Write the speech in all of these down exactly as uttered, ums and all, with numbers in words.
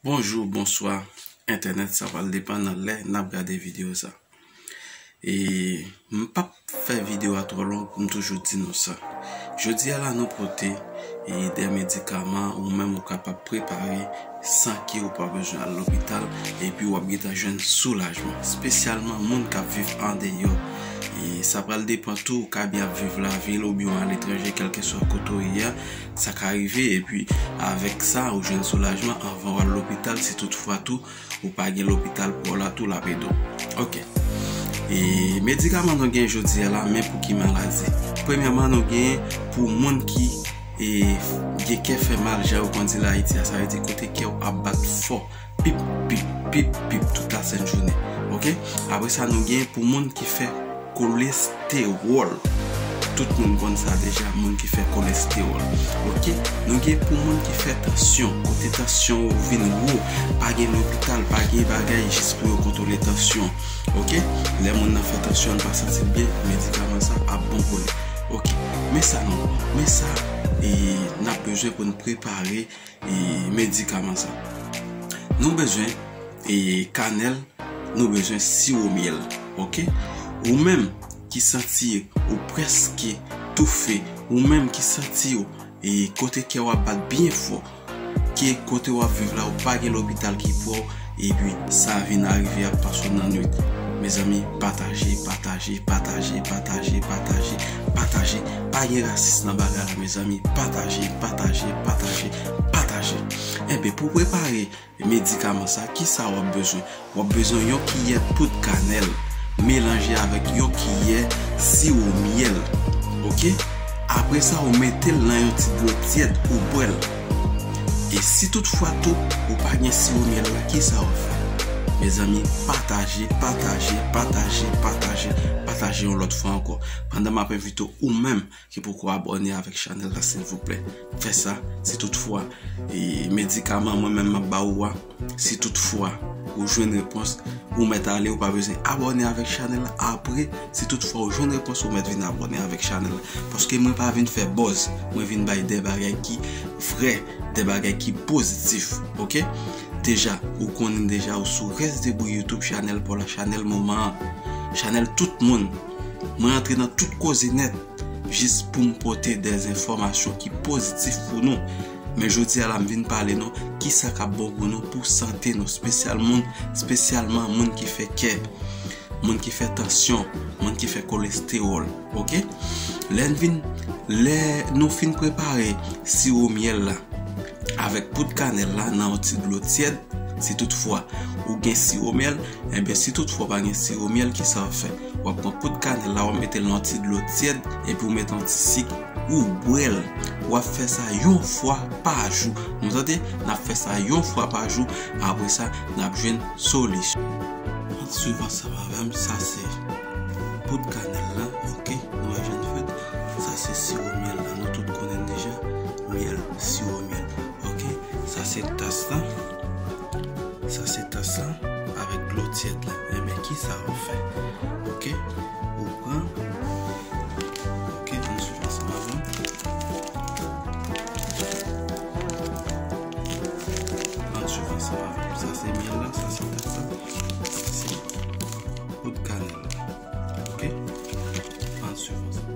Bonjou, bonswa, entènèt, sa pral depann nan lè n ap gade videyo sa. E m p ap fè videyo a twò long, m toujou di nou sa. Jodi a la, nou pote, e, de medikaman ou menm ou kapab prepare san ke ou pa bezwen al lopital, epi w ap gentan jwenn soulajman, espesyalman moun k ap viv andeyò. E sa pral depann tou, ou ka byen ap viv lavil oubyen w aletranje, kèlkeswa kote w ye a, sa ka rive, epi avèk sa, ou jwenn soulajman anvan w al lopital, si toutfwa tou, ou pa gen lopital pwè w la tou, l ap ede w. Ok. E medikaman nou gen jodi a la, men pou ki maladi? Premyèman, nou gen pou moun ki, e, gen kè fè mal, jan yo konn di l Ayiti a, sa vle di kote kè w ap bat fò, pip, pip, pip, pip, tout la sent jounen. Ok? Apre sa, nou gen pou moun ki fè kolestewòl. Tout moun konn sa deja, moun ki fè kolestewòl. Ok? Nou gen pou moun ki fè tansyon, kote tansyon ou vin wo, pa gen lopital, pa gen bagay, jis pou yo kontwole tansyon. Ok? Lè moun nan fè tansyon, l pa santi l byen, medikaman sa ap bon pou li. Ok? Men sa nou, men sa, e, n ap bezwen pou n prepare, e, medikaman sa. Nou bezwen, e, kanèl, nou bezwen siwo myèl, ok? Ou menm ki santi ou prèske toufe, ou menm ki santi ou, e, kote kè w ap bat byen fò, ke kote w ap viv la, ou pa gen lopital ki pwè w, epi sa vin arive ap pase w nan nwit. Mezanmi, pataje, pataje, pataje, pataje, pataje, pataje. Pa gen rasis nan bagay la, mezanmi. Pataje, pataje, pataje, pataje. Enben, pou prepare medikaman sa, kisa w ap bezwen? W ap bezwen yon kiyè poud kanèl melanje avèk yon kiyè siwo myèl. Ok? Apre sa, ou mete l nan yon ti dlo tyèd, ou bwè l. E si toutfwa tou, ou pa gen siwo myèl la, kisa w ap fè? Mezanmi, pataje, pataje, pataje, pataje, pataje yon lòt fwa ankò. Pandan m ap envite w, ou menm ki poko abòne avèk chanèl la, silvouplè, fè sa. Si toutfwa, e, medikaman mwen menm m ap ba ou a, si toutfwa ou jwenn repons, ou mèt ale, ou pa bezwen abòne avèk chanèl la. Apre, si toutfwa ou jwenn repons, ou mèt vin abòne avèk chanèl la. Paske mwen pa vin fè buzz, mwen vin bay de bagay ki vrè, de bagay ki pozitif, ok? Deja, ou konnen deja, ou sou Rès Debout YouTube, chanèl pa w la, chanèl moman an, chanèl tout moun. Mwen antre nan tout koze nèt jis pou m pote de enfòmasyon ki pozitif pou nou. Men jodi a la, m vin pale nou kisa k ap bon pou nou, pou sante nou, espesyal moun, espesyalman moun ki fè kè, moun ki fè tansyon, moun ki fè kolestewòl, ok? Lè n vin, lè nou fin prepare siwo myèl la avèk poud kanèl la nan yon ti dlo tyèd, si toutfwa ou gen siwo myèl, enben, si toutfwa w pa gen siwo myèl, kisa w ap fè? W ap pran poud kanèl la, w ap mete l nan yon ti dlo tyèd, epi w mete yon ti sik, ou bwè l. W ap fè sa yon fwa pa jou. Nou tande? N ap fè sa yon fwa pa jou. Apre sa, n ap jwenn solisyon. Ann swiv ansanm avè m. Sa se poud kanèl la, ok? Nou wè jan l fèt. Sa se siwo myèl la. Nou tout konnen l deja. Myèl, siwo myèl. Ok? Sa se tas la. Sa se tas la avèk dlo tyèd la. Enben, kisa w ap fè? Ok? Ou pran. Ok, ann swiv ansanm avè m. Ann swiv ansanm avè m. Sa se myèl la, sa se tas la. Sa se poud kanèl la. Ok? Ann swiv ansanm.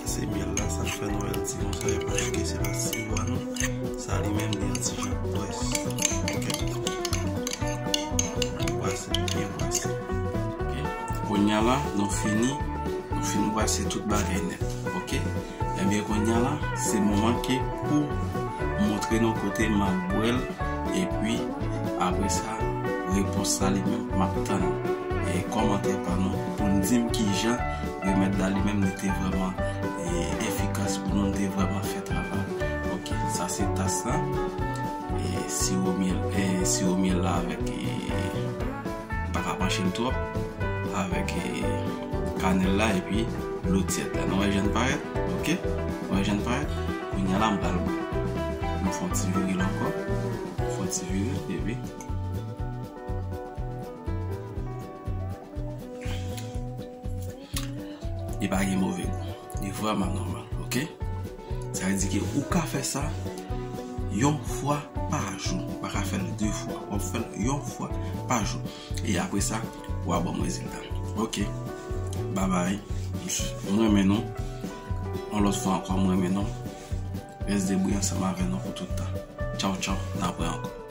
Se myèl la, sa k fè nou wè l ti konsa, e paske se pa siwo a non. Sa li menm li yon ti jan pwès. Ok? Pwès, byen pwès. Ok? Kounye a la, nou fini, nou fin pwès tout bagay nèt. Ok? Ebyen, kounye a la, se moman ke pou montre nou kote m ap bwè l, epi apre sa, repons sa li menm, m ap tann. E kòmantè pa nou pou n di m kijan remèd la li menm li te vrèman e, efikas pou nou, li te vrèman fè travay. Ok, sa se tas la. E, siwo myèl, e, siwo myèl la avèk e, m pa ka panche l twòp, avèk e, kanèl la epi dlo tyèd la. Nou wè jan l parèt, ok? Nou wè jan l parèt? Kounye a la m pral bwè. M fè yon ti vire l ankò. M fè yon ti vire l epi li pa gen move gou. Li vrèman nòmal, ok? Sa vle di ke ou ka fè sa yon fwa pa jou. Ou pa ka fè l de fwa. W ap fè l yon fwa pa jou. E apre sa, w a ban m rezilta. Ok. Babay. M renmen nou. Yon lòt fwa ankò, m renmen nou. Rès debout ansanm avè nou pou tout tan. Tchaw, tchaw. N ap wè ankò.